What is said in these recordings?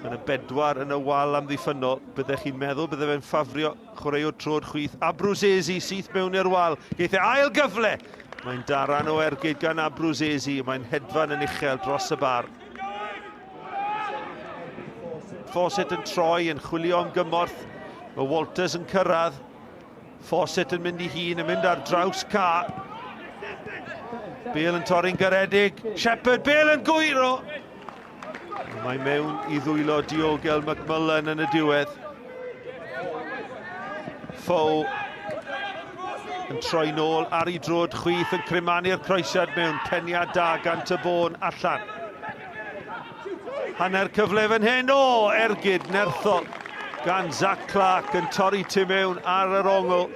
Mae yna bedwar yn y wal amddiffynnol. Byddech chi'n meddwl bydde fe'n ffafrio chwaraewr troed chwith. Abruzzese syth mewn i'r wal. Geith e ail gyfle. Mae'n daran o ergyd gan Abruzzese. Mae'n hedfan yn uchel dros y bar. Fawcett yn troi, yn chwilio am gymorth. Mae Walters yn cyrraedd. Fawcett yn mynd i hun, yn mynd ar draws ca. Bale yn torri'n garedig. Shepherd, Bale yn gwyro! Mae mewn i ddwylo diogel McMullen yn y diwedd. Fow yn troi nôl ar ei drod chwith yn crymanu'r croesiad mewn peniad da gan Tybôn allan. Hanner cyfle fan hyn, o, ergyd nerthol gan Zach Clark yn torri tu mewn ar yr ongl.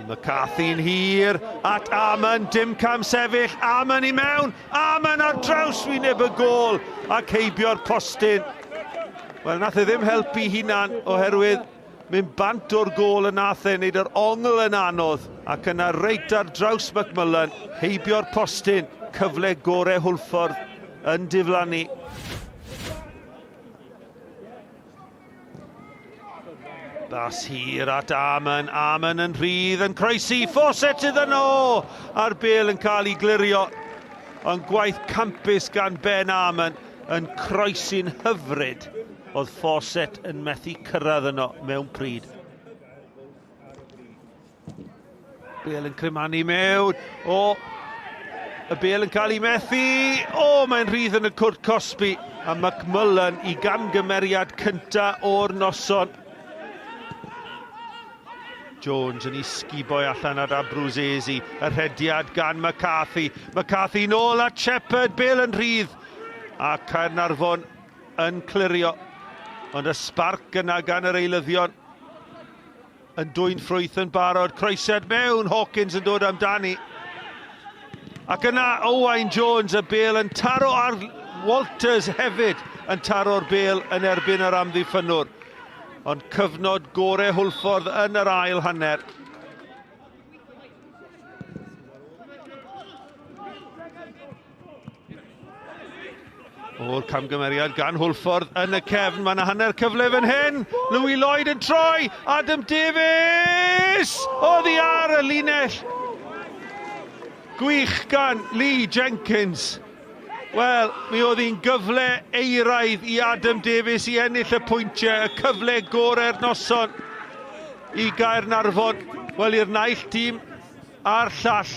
McCarthy'n hir at Amon, dim cam sefyll, Amon i mewn, Amon ar draws wyneb y gôl ac heibio'r postyn. Wel, nath e ddim helpu hunan oherwydd mynd bant o'r gôl y nath e wneud yr ongl yn anodd ac yna reit ar draws McMullen, heibio'r postyn, cyfle gore Hwlffordd yn diflannu. Bas hir at Amon, Amon yn rhydd, yn croesi, Fawcett sydd yno! A'r bel yn cael ei glirio. Ond gwaith campus gan Ben Amon yn croesi'n hyfryd. Oedd Fawcett yn methu cyrraedd yno mewn pryd. Bel yn crymanu mewn. O, y bel yn cael ei methu. O, mae'n rhydd yn y cwrt cosbi. A McMullen i gamgymeriad cynta o'r noson. Jones yn ei sguboi allan ar Abruzzese. Y rhediad gan McCarthy. McCarthy nôl at Shepherd. Bel yn rhydd. A Caernarfon yn clirio. Ond y sbarc yna gan yr eilyddion yn dwyn ffrwyth yn barod. Croesiad mewn, Hawkins yn dod amdani. Ac yna Owain Jones, y bel yn taro ar Walters hefyd yn taro'r bel yn erbyn yr amddiffynnwr. Ond cyfnod gore Hwlffordd yn yr ail hanner. O'r camgymeriad gan Hwlffordd yn y cefn. Mae yna hanner cyfle fan hyn. Louis Lloyd yn troi. Adam Davies! Oddi ar y linell. Gwych gan Lee Jenkins. Wel, mi oedd hi'n gyfle eiraidd i Adam Davies i ennill y pwyntiau, y cyfle gorau'r noson i Gaernarfon. Wel, i'r naill tîm a'r llall.